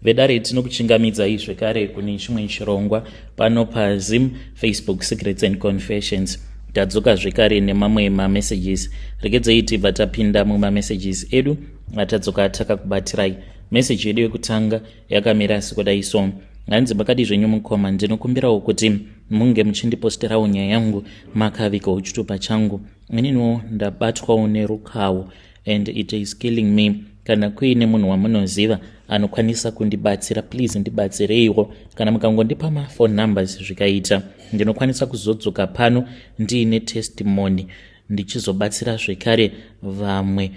Vedare, tinokuchingamidzai zvekare kune chimwe chirongwa pano paZim Facebook Secrets and Confessions. Tadzoka zvekare nemamwe mamessages. Regedzei tibva tapinda mumamessages edu atadzoka takakubatirai. Meseji yedu yekutanga yakamira sekudai so: hanzi, "Makadi zvenyu mukoma? Ndinokumbirawo kuti munge muchindiposterawo nyaya yangu makavigawo chitupa changu. Ininiwo ndabatwawo nerukawo and it is killing me. Kana kuine munhu wamunoziva anokwanisa kundibatsira, please ndibatsireiwo. Kana mukangondipa maphone numbers zvikaita, ndinokwanisa kuzodzoka pano ndiine testimony, ndichizobatsira zvekare vamwe.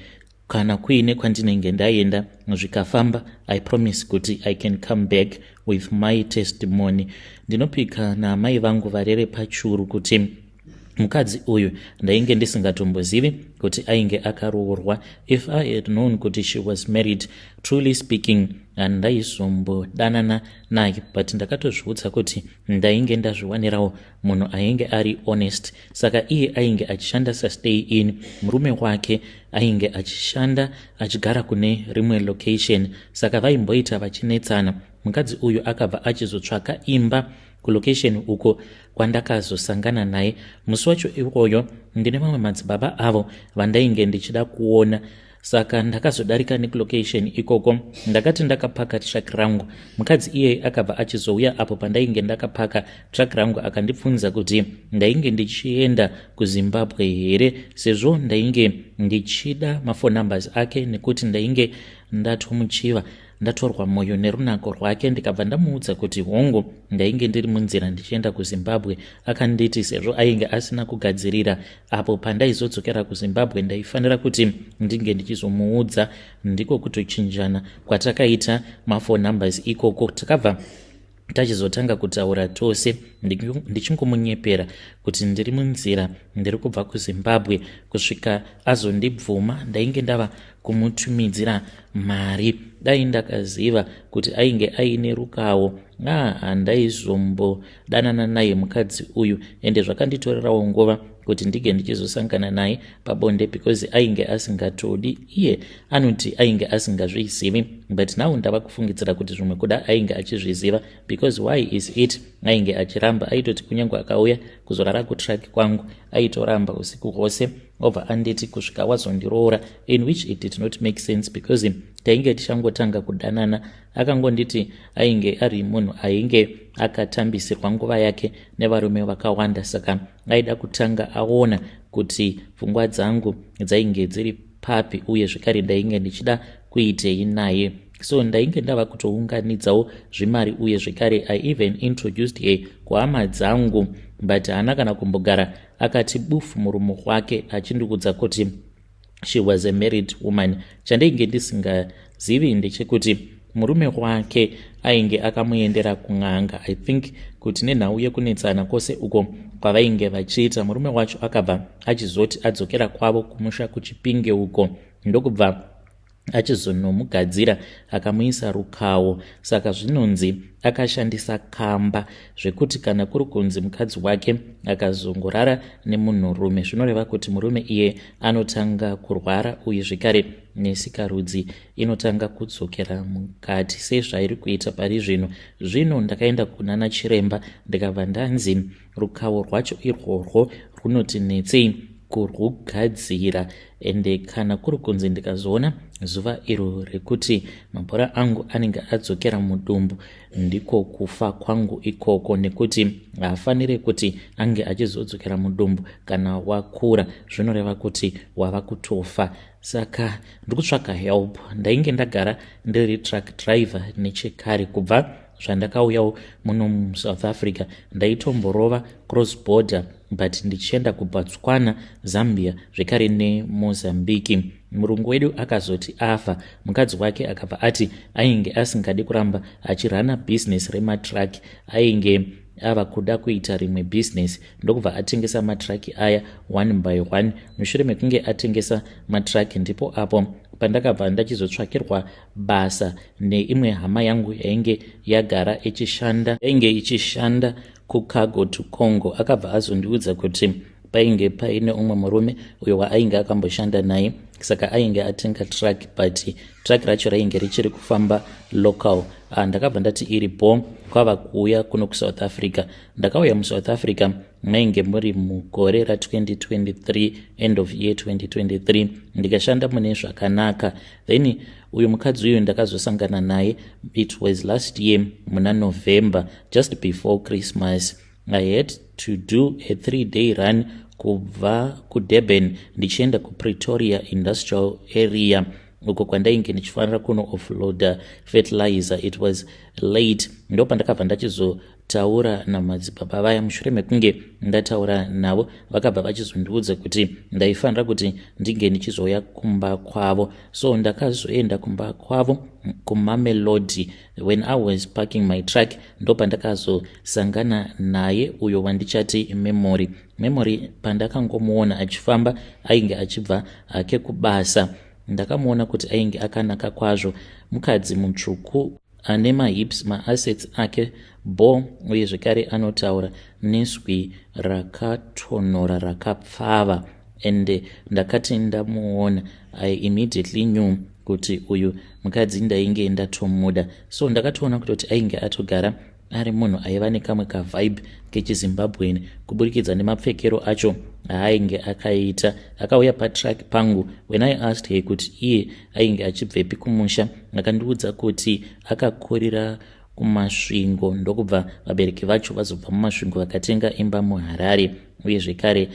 Kana kuine kwandinenge ndaenda zvikafamba, I promise kuti I can come back with my testimony. Ndinopika naamai vangu varere pachuru kuti mukadzi uyu ndainge ndisingatombozivi kuti ainge akaroorwa. If I had known kuti she was married, truly speaking, handaizombodanana naye, but ndakatozviudza kuti ndainge ndazviwanirawo munhu ainge ari honest. Saka iye ainge achishanda sastay in, murume wake ainge achishanda achigara kune rimwe location, saka vaimboita vachinetsana. Mukadzi uyu akabva achizotsvaka imba kulocation uko kwandakazosangana naye. Musi wacho iwoyo ndine mamwe madzibaba avo vandainge ndichida kuona, saka ndakazodarika nekulocation ikoko. Ndakati ndakapaka truck rangu, mukadzi iyeye akabva achizouya apo pandainge ndakapaka truck rangu, akandibvunza kuti ndainge ndichienda kuZimbabwe here, sezvo ndainge ndichida maphone numbers ake nekuti ndainge ndatomuchiva, ndatorwa mwoyo nerunako rwake. Ndikabva ndamuudza kuti hongu, ndainge ndiri munzira ndichienda kuZimbabwe. Akanditi sezvo ainge asina kugadzirira, apo pandaizodzokera kuZimbabwe ndaifanira kuti ndinge ndichizomuudza. Ndiko kutochinjana kwatakaita maphone numbers ikoko. Takabva tachizotanga kutaura tose, ndichingomunyepera kuti ndiri munzira, ndiri kubva kuZimbabwe, kusvika azondibvuma. Ndainge ndava kumutumidzira mari. Dai ndakaziva kuti ainge aine rukawo, a handaizombodanana naye mukadzi uyu. Ende zvakanditorerawo nguva kuti ndinge ndichizosangana naye pabonde because ainge asingatodi. Iye anoti ainge asingazvizivi, but now ndava kufungidzira kuti zvimwe kuda ainge achizviziva, because why is it ainge achiramba? Aitoti kunyange akauya kuzorara kutruck kwangu, aitoramba usiku hwose, obva anditi kusvika wazondiroora, in which it did not make sense because tainge tichangotanga kudanana. Akangonditi ainge ari munhu ainge akatambisirwa nguva yake nevarume vakawanda, saka aida kutanga aona kuti pfungwa dzangu dzainge dziri papi uye zvekare ndainge ndichida kuitei naye. So ndainge ndava kutounganidzawo zvimari, uye zvekare I even introduced her kuhama dzangu, but haana kana kumbogara akati bufu murumo wake, achindiudza kuti she was a married woman. Chandainge ndisingazivi ndechekuti murume wake ainge akamuendera kun'anga. I think kuti nenhau yekunetsana kwose uko kwavainge vachiita, murume wacho akabva achizoti adzokera kwavo kumusha kuChipinge uko, ndokubva achizonomugadzira, akamuisa rukawo. Saka zvinonzi akashandisa kamba, zvekuti kana kuri kunzi mukadzi wake akazongorara nemunhurume, zvinoreva kuti murume iye anotanga kurwara, uye zvekare nesikarudzi inotanga kudzokera mukati sezvairi kuita pari zvino. Zvino ndakaenda kunana chiremba, ndikabva ndanzi rukawo rwacho irworwo runoti netsei kurwugadzira, ende kana kuri kunzi ndikazoona zuva iro rekuti mabhora angu anenge adzokera mudumbu, ndiko kufa kwangu ikoko, nekuti haafaniri kuti ange achizodzokera mudumbu. Kana wakura, zvinoreva kuti wava kutofa. Saka ndiri kutsvaka help. Ndainge ndagara ndiri truck driver nechekare. Kubva zvandakauyawo muno muSouth Africa, ndaitomborova cross border, but ndichienda kuBotswana, Zambia zvekare neMozambique. Murungu wedu akazoti afa, mukadzi wake akabva ati ainge asingadi kuramba achirana bhizinesi rematruck, ainge ava kuda kuita rimwe bhizinesi, ndokubva atengesa matruck aya one by one. Mushure mekunge atengesa matruck, ndipo apo pandakabva ndachizotsvakirwa basa neimwe hama yangu yainge yagara ichishanda, yainge ichishanda kuCargo to Congo. Akabva azondiudza kuti Painge paine umwe murume uyo waainge akamboshanda naye, saka ainge atenga truck, but truck racho rainge richiri kufamba local. Ndakabva ndati iri bo, kwava kuuya kuno kuSouth Africa. Ndakauya muSouth Africa, mainge muri mugore ra2023, end of year 2023. Ndikashanda mune zvakanaka. Then uyu mukadzi uyu ndakazosangana naye, it was last year muna November, just before Christmas. I had to do a 3-day run kubva kuDurban ndichienda kuPretoria Industrial Area, uko kwandainge ndichifanira kuno offloada fertilizer. It was late. Ndo pandakabva ndachizotaura namadzibaba vaya. Mushure mekunge ndataura navo, vakabva vachizondiudza kuti ndaifanira kuti ndinge ndichizouya kumba kwavo. So ndakazoenda kumba kwavo kuMamelodi. When I was parking my truck, ndo pandakazosangana naye uyo wandichati Memory. Memory, pandakangomuona achifamba, ainge achibva hake kubasa. Ndakamuona kuti ainge akanaka kwazvo, mukadzi mutsvuku ane mahips, maassets ake bo, uye zvekare anotaura nezwi rakatonhora, rakapfava. And ndakati ndamuona, I immediately knew kuti uyu mukadzi ndainge ndatomuda. So ndakatoona kutoti ainge atogara ari munhu aiva nekamwe kavibe kechiZimbabwean kuburikidza nemapfekero acho aainge akaita. Akauya patruck pangu. When I asked her kuti iye ainge achibvepi kumusha, akandiudza kuti akakurira kuMasvingo, ndokubva vabereki vacho vazobva muMasvingo vakatenga imba muHarare, uye zvekare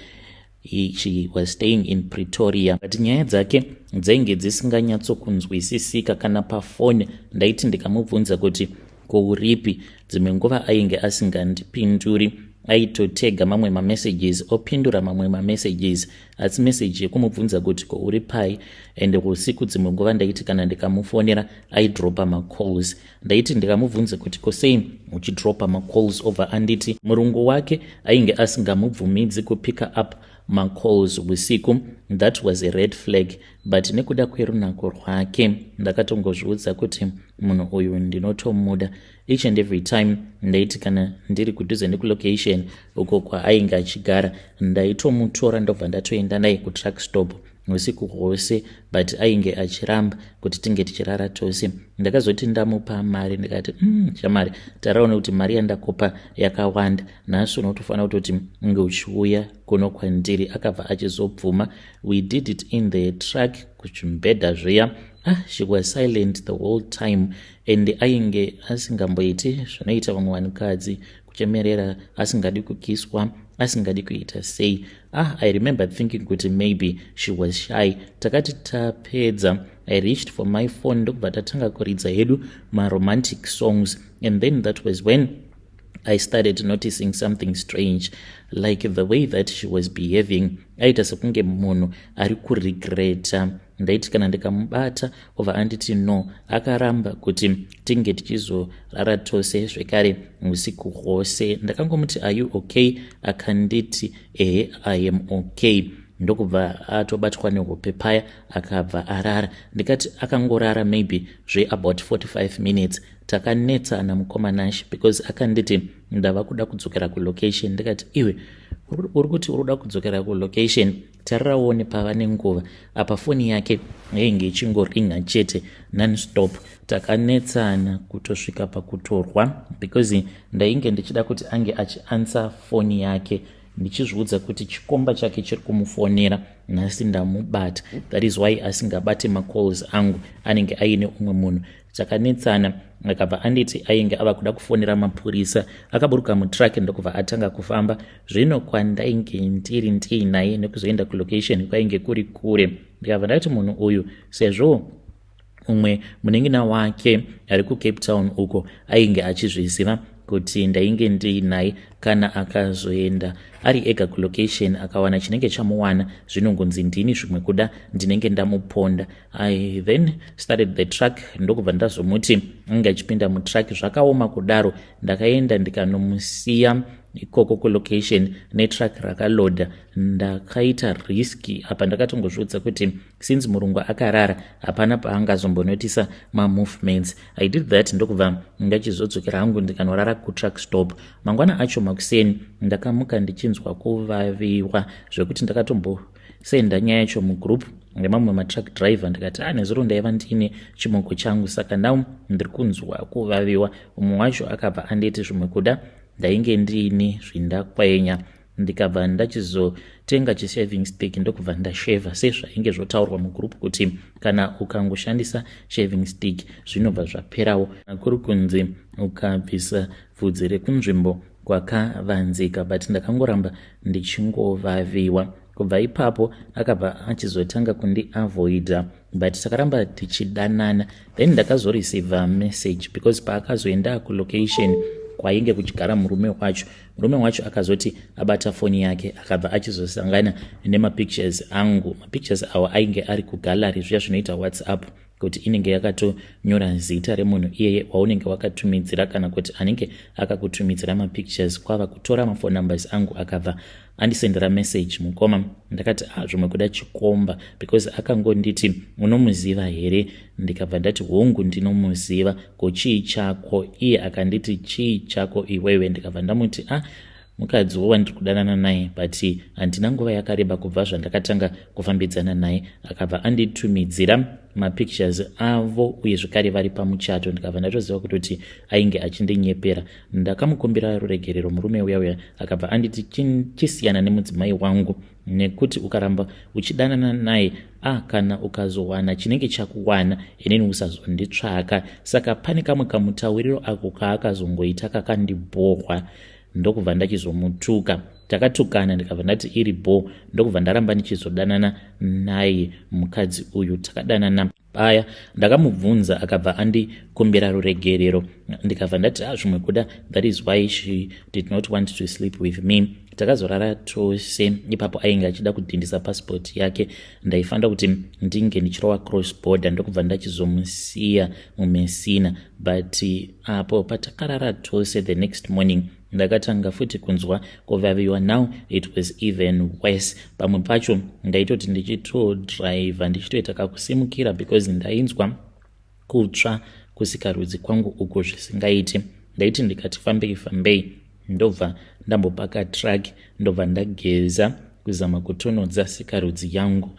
she was staying in Pretoria. But nyaya dzake dzainge dzisinganyatsokunzwisisika. Kana pafoni, ndaiti ndikamubvunza kuti kouripi, dzimwe nguva ainge asingandipinduri. Aitotega mamwe mamessages, opindura mamwe mamessages, asi meseji yekumubvunza kuti kouri pai. And usiku dzimwe nguva ndaiti kana ndikamufonera, aidropa macalls. Ndaiti ndikamubvunza kuti kosei uchidropa macalls, obva anditi murungu wake ainge asingamubvumidzi kupicka up macalls usiku. That was a red flag, but nekuda kwerunako rwake, ndakatongozviudza kuti munhu uyu ndinotomuda. Each and every time ndaiti kana ndiri kudhuze nekulocation uko kwaainge achigara, ndaitomutora, ndobva ndatoenda naye kutruck stop usiku hwose, but ainge achiramba kuti tinge tichirara tose. Ndakazoti ndamupa mari, ndikati, shamari, taraona kuti mari yandakupa yakawanda. Nhasi unotofanira kutoti unge uchiuya kuno kwandiri." Akabva achizobvuma. We did it in the truck, kuchimbedha zviya. Ah, she was silent the whole time and ainge asingamboiti zvinoita vamwe vanhukadzi, kuchemerera, asingadi kukiswa, asingadi kuita sei. Ah, I remember thinking kuti maybe she was shy. Takati tapedza, I reached for my phone, ndokubva tatanga kuridza hedu maromantic songs. And then that was when I started noticing something strange, like the way that she was behaving. Aita sekunge munhu ari kuregreta. Ndaiti kana ndikamubata, obva anditi no. Akaramba kuti tinge tichizorara tose zvekare usiku hwose. Ndakangomuti, "Are you okay?" Akanditi, "Ehe, I am okay." Ndokubva atobatwa nehope paya, akabva arara. Ndikati akangorara maybe zveabout 45 minutes, takanetsana mukomanashi, because akanditi, "Ndava kuda kudzokera kulocation." Ndikati, "Iwe, uri kuti uri kuda kudzokera kulocation? Tarirawo nepava nenguva apa." Foni yake yainge ichingoringa chete nonstop. Takanetsana kutosvika pakutorwa, because ndainge ndichida kuti ange achiansa foni yake, ndichizviudza kuti chikomba chake chiri kumufonera. Nhasi ndamubata, that is why asingabate macalls angu, anenge aine umwe munhu. Takanetsana, akabva anditi ainge ava kuda kufonera mapurisa. Akaburuka mutruck, ndokubva atanga kufamba. Zvino kwandainge ndiri ndiinaye nekuzoenda kulocation kwainge kuri kure. Ndikabva ndati munhu uyu, sezvo umwe munengina wake ari kuCape Town uko ainge achizviziva kuti ndainge ndiinaye, kana akazoenda ari ega kulocation, akawana chinenge chamuwana, zvinongonzi ndini zvimwe kuda ndinenge ndamuponda. I then started the truck, ndokubva ndazomuti ange achipinda mutruck. Zvakaoma kudaro, ndakaenda ndikanomusiya. Ikoko kulocation netruck rakaloda, ndakaita risk apa. Ndakatongozviudza kuti since murungu akarara, hapana paangazombonotisa mamovements. I did that, ndokubva ndachizodzokera hangu, ndikanorara kutruck stop. Mangwana acho makuseni ndakamuka ndichinzwa kuvaviwa zvekuti ndakatombosenda nyaya yacho mugroup nemamwe matruck driver. Ndikati, "A, ah, nezuro ndaiva ndiine chimoko changu, saka now ndiri kunzwa kuvaviwa." Umwe wacho akabva anditi zvimwe kuda ndainge ndiine zvindakwenya. Ndikabva ndachizotenga chishaving stick, ndokubva ndashevha sezvainge zvotaurwa mugroup kuti kana ukangoshandisa shaving stick zvinobva zvaperawo, kuri kunzi ukabvisa bvudzi rekunzvimbo kwakavanzika. But ndakangoramba ndichingovaviwa. Kubva ipapo akabva achizotanga kundiavoida, but takaramba tichidanana. Then ndakazoreceiva message because paakazoenda kulocation kwainge kuchigara murume wacho, murume wacho akazoti abata foni yake, akabva achizosangana nemapictures angu. Mapictures awo ainge ari kugallery, zviya zvinoita WhatsApp kuti inenge yakatonyora zita remunhu iyeye waunenge wakatumidzira kana kuti anenge akakutumidzira mapictures. Kwava kutora maphone numbers angu, akabva andisendera message. Mukoma, ndakati, "Ah, zvimwe kuda chikomba," because akangonditi, "Unomuziva here?" Ndikabva ndati, "Hongu, ndinomuziva. Ko chii chako?" Iye akanditi, "Chii chako iwewe?" Ndikabva ndamuti, "Ah, mukadziwo wandiri kudanana naye, but handina nguva yakareba kubva zvandakatanga kufambidzana naye." Akabva anditumidzira mapictures avo uye zvekare vari pamuchato. Ndikabva ndatoziva kutoti ainge achindinyepera. Ndakamukumbira ruregerero murume uya uya. Akabva anditi, "Chisiyana nemudzimai wangu, nekuti ukaramba uchidanana naye, a kana ukazowana chinenge chakuwana, inini usazonditsvaka." Saka pane kamwe kamutauriro ako kaakazongoita kakandibhohwa, ndokubva ndachizomutuka. Takatukana, ndikabva ndati iri bho, ndokubva ndaramba ndichizodanana naye mukadzi uyu. Takadanana paya, ndakamubvunza, akabva andikumbira ruregerero. Ndikabva ndati, "A, ah, zvimwe kuda that is why she did not want to sleep with me." Takazorara tose ipapo. Ainge achida kudhindisa passport yake, ndaifanira kuti ndinge ndichirova cross border, ndokubva ndachizomusiya muMessina. But apo patakarara tose, the next morning ndakatanga futi kunzwa kuvaviwa. Now it was even worse. Pamwe pacho ndaitoti ndichitodhiraivha ndichitoita kakusimukira because ndainzwa kutsva kusikarudzi kwangu uku zvisingaiti. Ndaiti ndikati fambei fambei, ndobva ndambopaka truck, ndobva ndageza kuzama kutonodza sikarudzi yangu.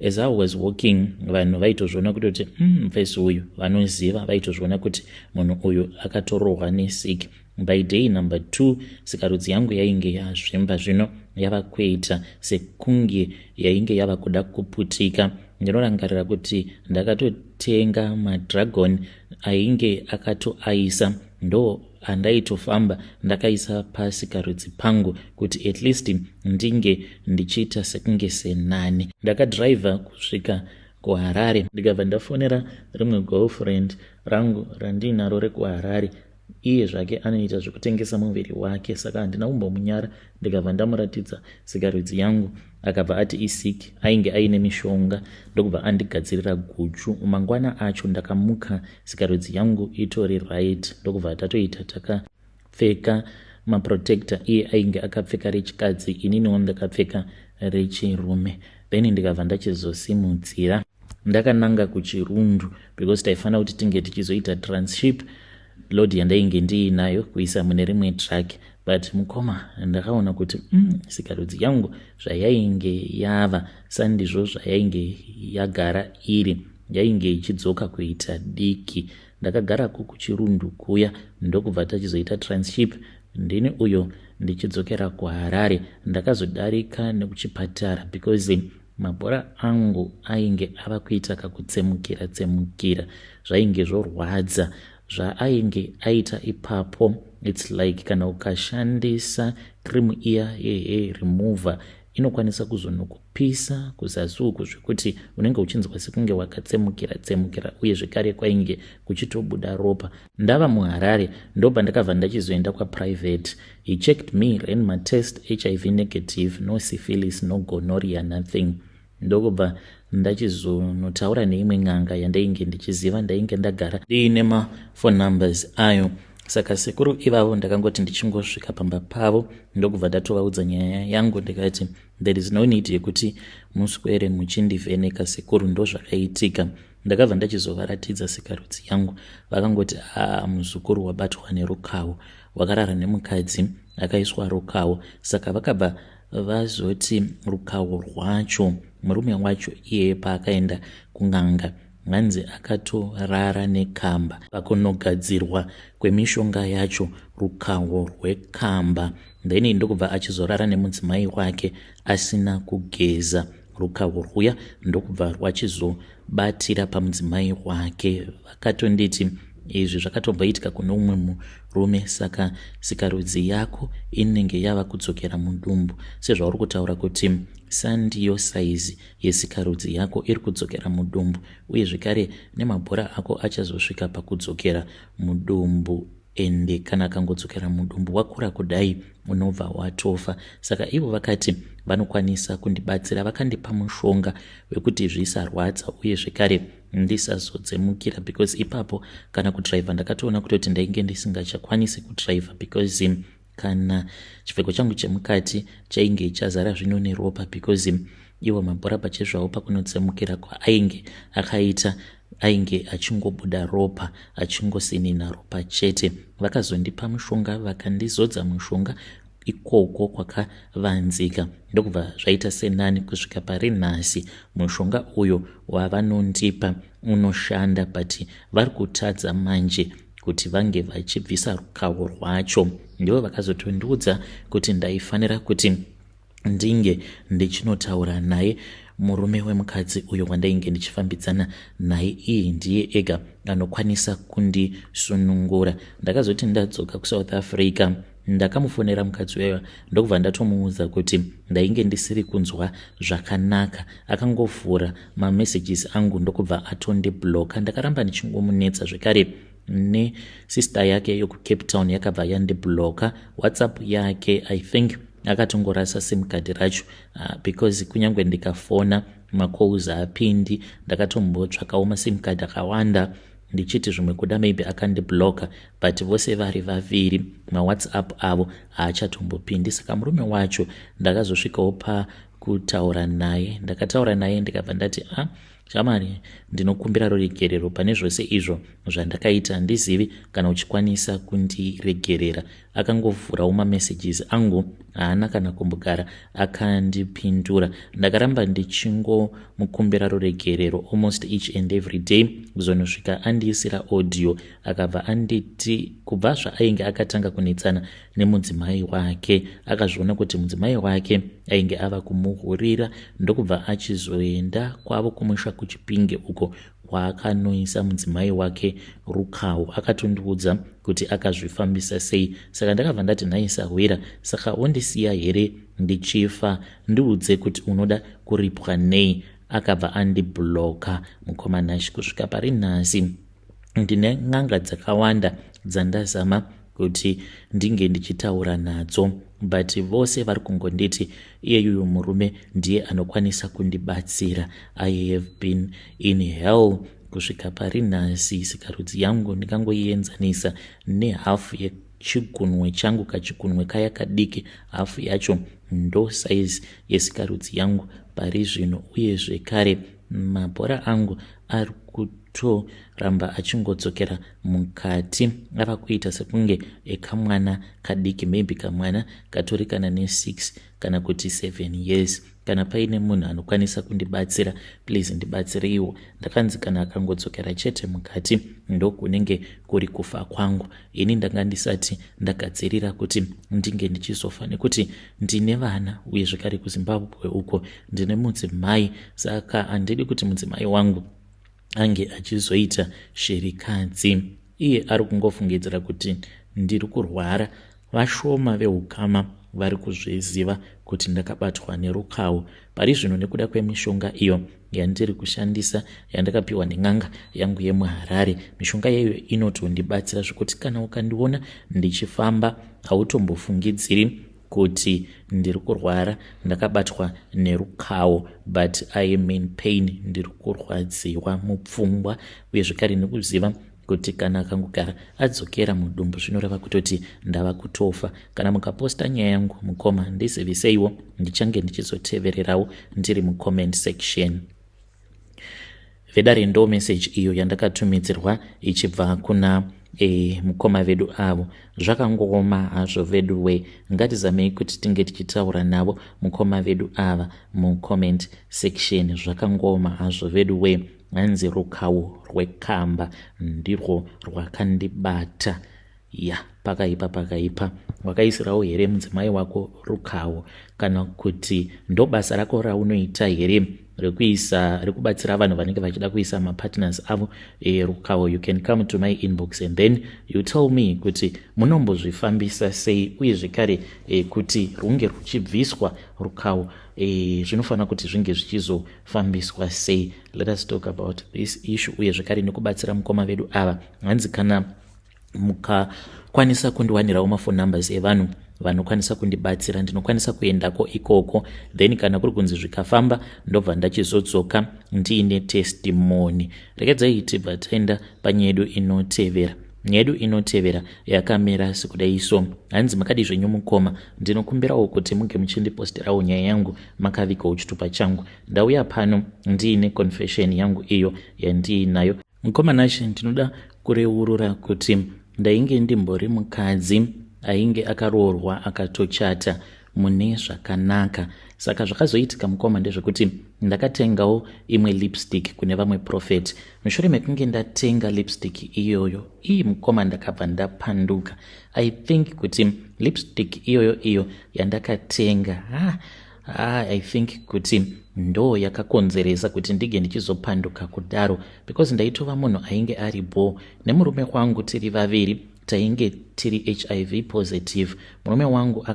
As I was walking, vanhu vaitozviona kutoti mufesi uyu vanoziva, vaitozviona kuti munhu uyu akatorohwa nesiki. By day number 2, sikarudzi yangu yainge yazvimba zvino, yava kuita sekunge yainge yava kuda kuputika. Ndinorangarira kuti ndakatotenga madragon ainge akatoaisa, ndo andaitofamba ndakaisa pasikarudzi pangu kuti at least ndinge ndichiita sekunge senani. Ndakadhiraivha kusvika kuHarare, ndikabva ndafonera rimwe girlfriend rangu randinaro rekuHarare. Iye zvake anoita zvekutengesa muviri wake, saka handina kumbomunyara. Ndikabva ndamuratidza sikarudzi yangu, akabva ati isik, ainge aine mishonga, ndokubva andigadzirira guchu. Mangwana acho ndakamuka sikarudzi yangu itori right, ndokubva tatoita takapfeka maprotector. Iye ainge akapfeka rechikadzi, ininiwo ndakapfeka rechirume. Then ndikabva ndachizosimudzira ndakananga kuChirundu because taifanira kuti tinge tichizoita transship load yandainge ndiinayo kuisa mune rimwe truck. But mukoma, ndakaona kuti sikarudzi yangu zvayainge yava sandizvo zvayainge yagara iri, yainge ichidzoka kuita diki. Ndakagarako kuChirundu kuya, ndokubva tachizoita transship, ndini uyo ndichidzokera kuHarare. Ndakazodarika nekuchipatara because mabhora angu ainge ava kuita kakutsemukira tsemukira, zvainge zvorwadza. Zvaainge aita ipapo, it's like kana ukashandisa cream iya yehair remover, inokwanisa kuzonokupisa kuzasi uku zvekuti unenge uchinzwa sekunge wakatsemukira tsemukira, uye zvekare kwainge kuchitobuda ropa. Ndava muHarare, ndobva ndakabva ndachizoenda kwaprivate. He checked me, ran matest, HIV negative, no syphilis, no gonorrhea, nothing. Ndokubva ndachizonotaura neimwe n'anga yandainge ndichiziva, ndainge ndagara ndiine maphone numbers ayo. Saka sekuru ivavo ndakangoti ndichingosvika pamba pavo ndokubva ndatovaudza nyaya yangu, ndikati there is no need yekuti muswere muchindivheneka sekuru, ndozvakaitika. Ndakabva ndachizovaratidza sikarudzi yangu, vakangoti, "Aa, muzukuru, wabatwa nerukawo, wakarara nemukadzi akaiswa rukawo." Saka vakabva vazoti rukawo rwacho, murume wacho iyeye paakaenda kun'anga, hanzi akatorara nekamba. Pakunogadzirwa kwemishonga yacho, rukawo rwekamba, then ndokubva achizorara nemudzimai wake asina kugeza, rukawo rwuya ndokubva rwachizobatira pamudzimai wake. Vakatonditi izvi zvakatomboitika kune umwe murume, saka sikarudzi yako inenge yava kudzokera mudumbu, sezvauri kutaura kuti sandiyo saizi yesikarudzi yako iri kudzokera mudumbu, uye zvekare nemabhora ako achazosvika pakudzokera mudumbu, ende kana akangodzokera mudumbu wakura kudai, unobva watofa. Saka ivo vakati vanokwanisa kundibatsira, vakandipa mushonga wekuti zvisarwadza uye zvekare ndisazodzemukira, because ipapo kana kudhiraivha ndakatoona kutoti ndainge ndisingachakwanisi kudhiraivha, because kana chipfeko changu chemukati chainge chazara zvino neropa, because iwo mabhora pachezvawo pakunotsemukira kwaainge akaita ainge achingobuda ropa, achingosinina ropa chete. Vakazondipa mushonga, vakandizodza mushonga ikoko kwakavanzika, ndokubva zvaita senani. Kusvika pari nhasi mushonga uyo wavanondipa unoshanda, but vari kutadza manje kuti vange vachibvisa rukawo rwacho. Ndivo vakazotondiudza kuti ndaifanira kuti ndinge ndichinotaura naye murume wemukadzi uyo wandainge ndichifambidzana naye, iye ndiye ega anokwanisa kundisunungura. Ndakazoti ndadzoka kuSouth Africa, ndakamufonera mukadzi uyoyo, ndokubva ndatomuudza kuti ndainge ndisiri kunzwa zvakanaka. Akangovhura mamessages angu ndokubva atondibloka. Ndakaramba ndichingomunetsa zvekare, nesister yake yokuCape Town yakabva yandibloka WhatsApp yake. I think akatongorasa SIM card racho, because kunyange ndikafona, macalls haapindi. Ndakatombotsvakawo maSIM card akawanda ndichiti zvimwe kuda maybe akandibloka, but vose vari vaviri maWhatsApp avo haachatombopindi. Saka murume wacho ndakazosvikawo pakutaura naye. Ndakataura naye, ndikabva ndati, "A ah, shamwari, ndinokumbira ruregerero pane zvose izvo zvandakaita. Handizivi kana uchikwanisa kundiregerera." Akangovhurawo mamessages angu, haana kana kumbogara akandipindura. Ndakaramba ndichingomukumbira ruregerero almost each and every day, kuzonosvika andiisira audio. Akabva anditi kubva zvaainge akatanga kunetsana nemudzimai wake, akazviona kuti mudzimai wake ainge ava kumuhurira, ndokubva achizoenda kwavo kumusha kuChipinge uko kwaakanoisa mudzimai wake rukawo. Akatondiudza kuti akazvifambisa sei. Saka ndakabva ndati, "Nhai sahwira, saka wondisiya here ndichifa? Ndiudze kuti unoda kuripwa nei." Akabva andibloka. Mukomanashi, kusvika pari nhasi ndine n'anga dzakawanda dzandazama kuti ndinge ndichitaura nadzo, but vose vari kungonditi iyeyuyu murume ndiye anokwanisa kundibatsira. I have been in hell kusvika pari nhasi. Sikarudzi yangu ndingangoienzanisa nehafu yechigunwe changu, kachigunwe kaya kadiki, hafu yacho ndo saizi yesikarudzi yangu pari zvino. Uye zvekare mabhora angu ari kutoramba achingodzokera mukati, ava kuita sekunge ekamwana kadiki, maybe kamwana katori kana ne6 kana kuti 7 years. Kana paine munhu anokwanisa kundibatsira, please ndibatsireiwo. Ndakanzi kana akangodzokera chete mukati, ndokunenge kuri kufa kwangu. Ini ndanga ndisati ndagadzirira kuti ndinge ndichizofa, nekuti ndine vana, uye zvekare kuZimbabwe uko ndine mudzimai, saka handidi kuti mudzimai wangu ange achizoita shirikadzi. Iye ari kungofungidzira kuti ndiri kurwara. Vashoma veukama vari kuzviziva kuti ndakabatwa nerukawo pari zvino nekuda kwemishonga iyo yandiri kushandisa yandakapiwa nen'anga yangu yemuHarare. Mishonga iyoyo inotondibatsira zvekuti kana ukandiona ndichifamba, hautombofungidziri kuti ndiri kurwara, ndakabatwa nerukawo, but I am in pain. Ndiri kurwadziwa mupfungwa uye zvekare nekuziva Kuti kana akangogara adzokera mudumbu, zvinoreva kutoti ndava kutofa. Kana mukaposta nyaya yangu, mukoma, ndiziviseiwo, ndichange ndichizotevererawo ndiri mucomment section. Vedare, ndo message iyo yandakatumidzirwa ichibva kuna mukoma vedu avo. Zvakangooma hazvo vedu we. Ngatizamei kuti tinge tichitaura navo mukoma vedu ava mucomment section. Zvakangooma hazvo vedu we. Hanzi rukawo rwekamba ndirwo rwakandibata. Ya, pakaipa, pakaipa. Wakaisirawo here mudzimai wako rukawo, kana kuti ndo basa rako raunoita here rekuisa, rekubatsira vanhu vanenge vachida kuisa mapartners avo rukawo? You can come to my inbox and then you tell me kuti munombozvifambisa sei, uye zvekare kuti runge ruchibviswa rukawo zvinofanira kuti zvinge zvichizofambiswa sei. Let us talk about this issue, uye zvekare nekubatsira mukoma vedu ava. Hanzi kana mukakwanisa kundiwanirawo maphone numbers evanhu vanokwanisa kundibatsira, ndinokwanisa kuendako ikoko. Then kana kuri kunzi zvikafamba, ndobva ndachizodzoka ndiine testimony. Regedzai tibva taenda panyaya yedu inotevera. Nyaya yedu inotevera yakamira sekudai so. Hanzi, "Makadi zvenyu mukoma? Ndinokumbirawo kuti munge muchindiposterawo nyaya yangu makavigawo chitupa changu. Ndauya pano ndiine confession yangu iyo yandiinayo. Mukoma Nashe, ndinoda kureurura kuti ndainge ndimbori mukadzi ainge akaroorwa, akatochata mune zvakanaka. Saka zvakazoitika, mukoma, ndezvekuti ndakatengawo imwe lipstick kune vamwe prophet. Mushure mekunge ndatenga lipstick iyoyo iyi, mukoma, ndakabva ndapanduka. I think kuti lipstick iyoyo iyo yandakatenga, I think kuti ndo yakakonzeresa kuti ndige ndichizopanduka kudaro, because ndaitova munhu ainge ari bo nemurume wangu. Tiri vaviri tainge tiri HIV positive. Murume wangu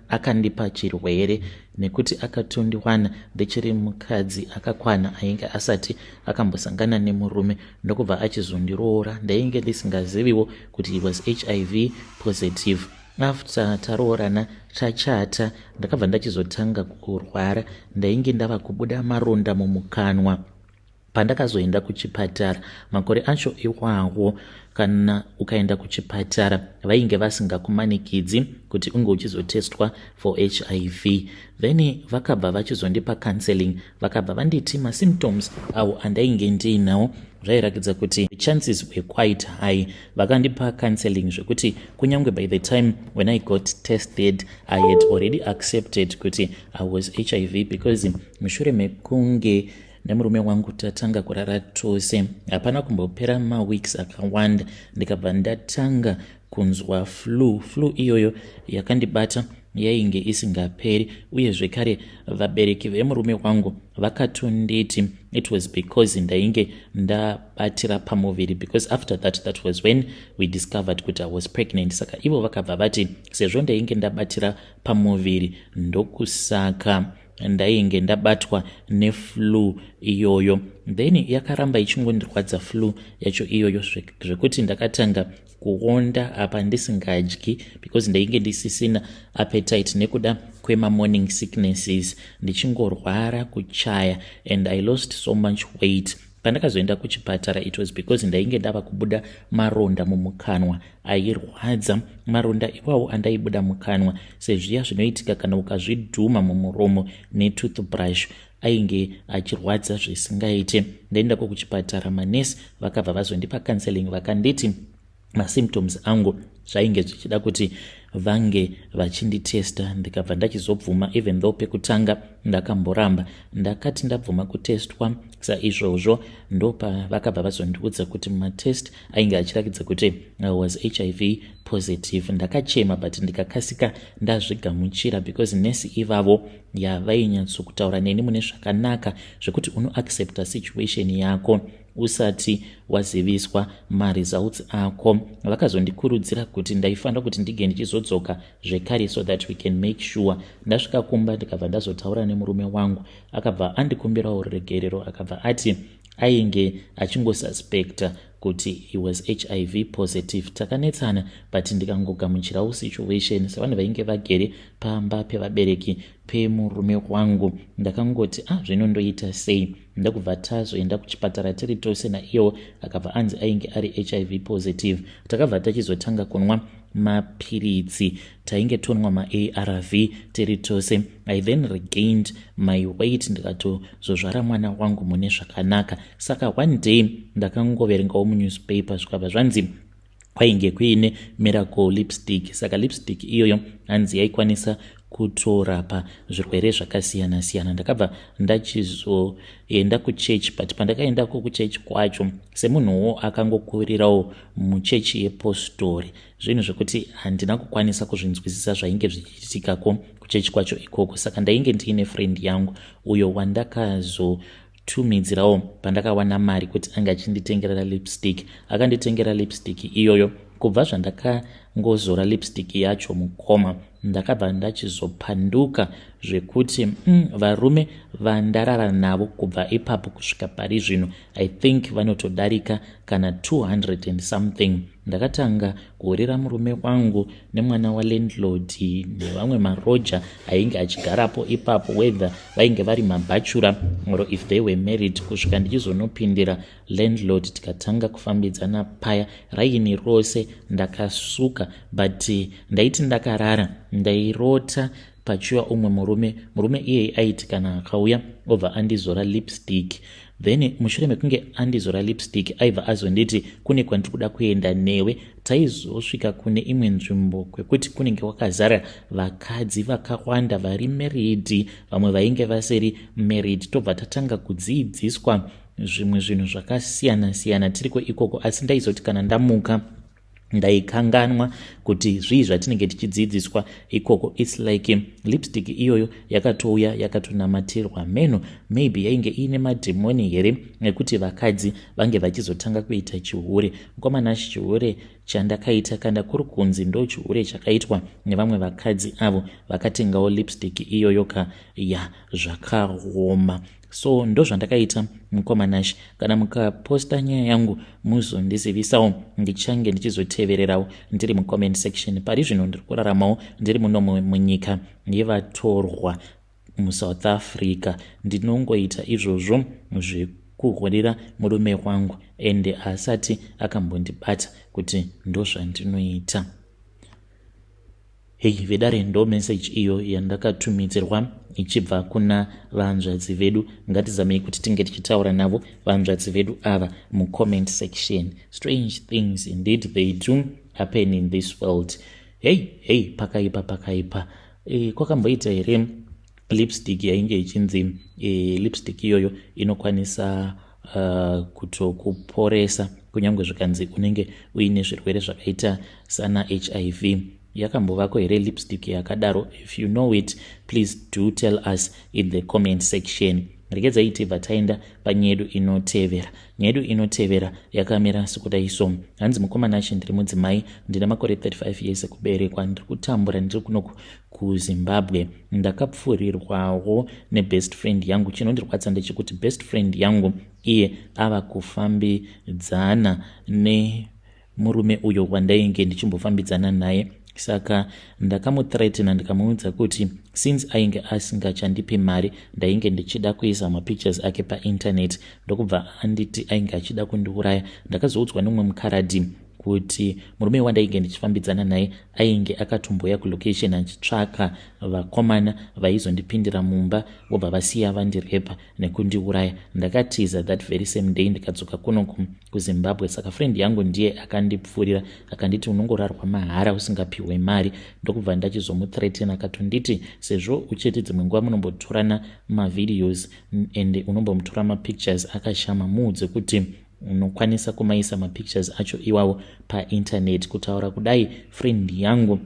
akandipa chirwere nekuti akatondiwana ndichiri mukadzi akakwana ainge asati akambosangana nemurume, ndokubva achizondiroora. Ndainge ndisingaziviwo kuti he was HIV positive. After taroorana, tachata, ndakabva ndachizotanga kurwara. Ndainge ndava kubuda maronda mumukanwa. Pandakazoenda kuchipatara, makore acho iwawo kana ukaenda kuchipatara vainge vasingakumanikidzi kuti unge uchizotestwa for HIV. Then vakabva vachizondipa counseling, vakabva vanditi masymptoms awo andainge ndiinawo zvairakidza kuti chances were quite high. Vakandipa counseling zvekuti kunyange by the time when I got tested, I had already accepted kuti I was HIV, because mushure mekunge nemurume wangu tatanga kurara tose, hapana kumbopera maweeks akawanda, ndikabva ndatanga kunzwa flu. Flu iyoyo yakandibata yainge isingaperi. Uye zvekare vabereki vemurume wangu vakatonditi it was because ndainge ndabatira pamuviri, because after that, that was when we discovered kuti I was pregnant. Saka ivo vakabva vati sezvo ndainge ndabatira pamuviri, ndokusaka ndainge ndabatwa neflu iyoyo. Then yakaramba ichingondirwadza flu yacho iyoyo, zvekuti ndakatanga kuonda apa ndisingadyi, because ndainge ndisisina appetite nekuda kwemamorning sicknesses, ndichingorwara, kuchaya, and I lost so much weight. Pandakazoenda kuchipatara, it was because ndainge ndava kubuda maronda mumukanwa airwadza. Maronda iwawo andaibuda mukanwa, sezviya zvinoitika kana ukazvidhuma mumuromo netoothbrush, ainge achirwadza zvisingaite. Ndaendako kuchipatara, manesi vakabva vazondipa counseling, vakanditi masymptoms angu zvainge zvichida kuti vange vachinditesta. Ndikabva ndachizobvuma, even though pekutanga ndakamboramba. Ndakati ndabvuma kutestwa saizvozvo, ndopavakabva vazondiudza kuti matest ainge achirakidza kuti I was HIV positive. Ndakachema, but ndikakasika ndazvigamuchira, because nesi ivavo yavainyatsokutaura neni mune zvakanaka, zvekuti unoaccepta situation yako usati waziviswa maresults ako. Vakazondikurudzira kuti ndaifanira kuti ndige ndichizodzoka zvekare so that we can make sure. Ndasvika kumba, ndikabva ndazotaura nemurume wangu. Akabva andikumbirawo ruregerero, akabva ati ainge achingosuspecta kuti he was HIV positive. Takanetsana, but ndikangogamuchirawo situation sevanhu vainge vagere pamba pevabereki. Pemurume wangu. Ndakangoti, "Ah, zvino ndoita sei?" Ndakubva tazoenda kuchipatara tiri tose naiyewo, akabva anzi ainge ari HIV positive. Takabva tachizotanga kunwa mapiritsi, tainge tonwa maARV tiri tose. I then regained my weight, ndikatozozvara mwana wangu mune zvakanaka. Saka one day ndakangoverengawo munewspaper, zvikabva zvanzi kwainge kuine miracle lipstick. Saka lipstick iyoyo hanzi yaikwanisa kutorapa zvirwere zvakasiyana-siyana. Ndakabva ndachizoenda kuchechi, but pandakaendako kuchechi kwacho, semunhuwo akangokurirawo muchechi yepostori, zvinhu zvekuti handina kukwanisa kuzvinzwisisa zvainge zvichiitikako kuchechi kwacho ikoko. Saka ndainge ndiine friend yangu uyo wandakazotumidzirawo pandakawana mari kuti ange achinditengerera lipstick. Akanditengera lipstick iyoyo. Kubva zvandakangozora lipstick yacho, mukoma, ndakabva ndachizopanduka zvekuti varume vandarara navo kubva ipapo kusvika pari zvino, I think vanotodarika kana 200 and something. Ndakatanga kuhurira murume wangu nemwana walandlord nevamwe maroja ainge achigarapo ipapo, whether vainge vari mabachelor or if they were married, kusvika ndichizonopindira landlord, tikatanga kufambidzana paya. Raini rose ndakasuka, but ndaiti ndakarara ndairota pachiuya umwe murume. Murume iyeye aiti kana akauya, obva andizora lipstick. Then mushure mekunge andizora lipstick, aibva azonditi, "Kune kwandiri kuda kuenda newe." Taizosvika kune imwe nzvimbo kwekuti kunenge kwakazara vakadzi vakawanda vari married, vamwe vainge vasiri married. Tobva tatanga kudzidziswa zvimwe zvinhu zvakasiyana siyana tiriko ikoko, asi ndaizoti kana ndamuka ndaikanganwa kuti zvii zvatinenge tichidzidziswa ikoko. It's like lipstick iyoyo yakatouya yakatonamatirwa meno. Maybe yainge iine madhimoni here ekuti vakadzi vange vachizotanga kuita chihure? Mukomanashi, chihure chandakaita, kana kuri kunzi ndo chihure chakaitwa nevamwe vakadzi avo vakatengawo lipstick iyoyo ka, ya, zvakaoma. So ndo zvandakaita, mukomanashi. Kana mukaposta nyaya yangu, muzondizivisawo, ndichange ndichizotevererawo ndiri mucomment section. Pari zvino ndiri kuraramawo ndiri muno munyika yevatorwa muSouth Africa. Ndinongoita izvozvo zvekuhurira murume wangu, ende asati akambondibata kuti ndozvandinoita. Hei vedare, ndo message iyo yandakatumidzirwa ichibva kuna vanzvadzi vedu. Ngatizamei kuti tinge tichitaura navo vanzvadzi vedu ava mucomment section. Strange things indeed, they do happen in this world. Hei hei, pakaipa, pakaipa. Kwakamboita here lipstick yainge ichinzi lipstick iyoyo inokwanisa kutokuporesa kunyange zvikanzi unenge uine zvirwere zvakaita sana HIV? Yakambovako here lipstick yakadaro? If you know it, please do tell us in the comment section. Regedzai tibva taenda panyaya yedu inotevera. Nyaya yedu inotevera yakamira sekudai so. Hanzi, "Mukomana achi, ndiri mudzimai, ndine makore 35 years ekuberekwa. Ndiri kutambura ndiri kunoku kuZimbabwe. Ndakapfurirwawo nebest friend yangu. Chinondirwadza ndechekuti best friend yangu iye ava kufambidzana nemurume uyo wandainge ndichimbofambidzana naye. Saka ndakamuthreatena, ndikamuudza kuti since ainge asingachandipi mari, ndainge ndichida kuisa mapictures ake painternet. Ndokubva anditi ainge achida kundiuraya. Ndakazoudzwa nemumwe mukaradhi kuti murume wandainge ndichifambidzana naye ainge akatomboya kulocation achitsvaka vakomana vaizondipindira mumba, vobva vasiya vandirepa nekundiuraya. Ndakatiza that very same day, ndikadzoka kuno kuZimbabwe. Saka friend yangu ndiye akandipfuurira, akanditi unongorarwa mahara usingapiwe mari. Ndokubva ndachizomuthreaten, akatonditi sezvo uchiti dzimwe nguva munombotorana mavideos and unombomutora mapictures akashama, muudze kuti unokwanisa kumaisa mapictures acho iwawo painternet. Kutaura kudai, friend yangu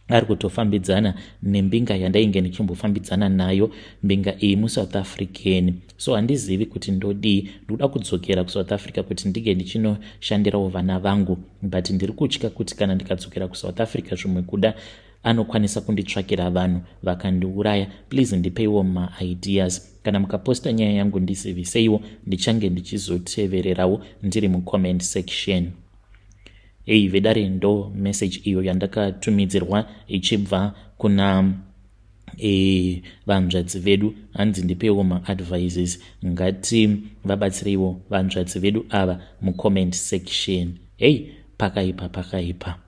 ari kutofambidzana nembinga yandainge ndichimbofambidzana nayo. Mbinga iyi muSouth African, so handizivi kuti ndodii. Ndikuda kudzokera kuSouth Africa kuti ndinge ndichinoshandirawo vana vangu, but ndiri kutya kuti kana ndikadzokera kuSouth Africa, zvimwe kuda anokwanisa kunditsvakira vanhu vakandiuraya. Please ndipeiwo maideas. Kana mukaposta nyaya yangu, ndiziviseiwo, ndichange ndichizotevererawo ndiri mucomment section." Ei vedare, ndo message iyo yandakatumidzirwa ichibva kuna Vanzvadzi vedu, hanzi ndipeiwo maadvices. Ngati vabatsireiwo vanzvadzi vedu ava mucomment section. Hei, pakaipa, pakaipa.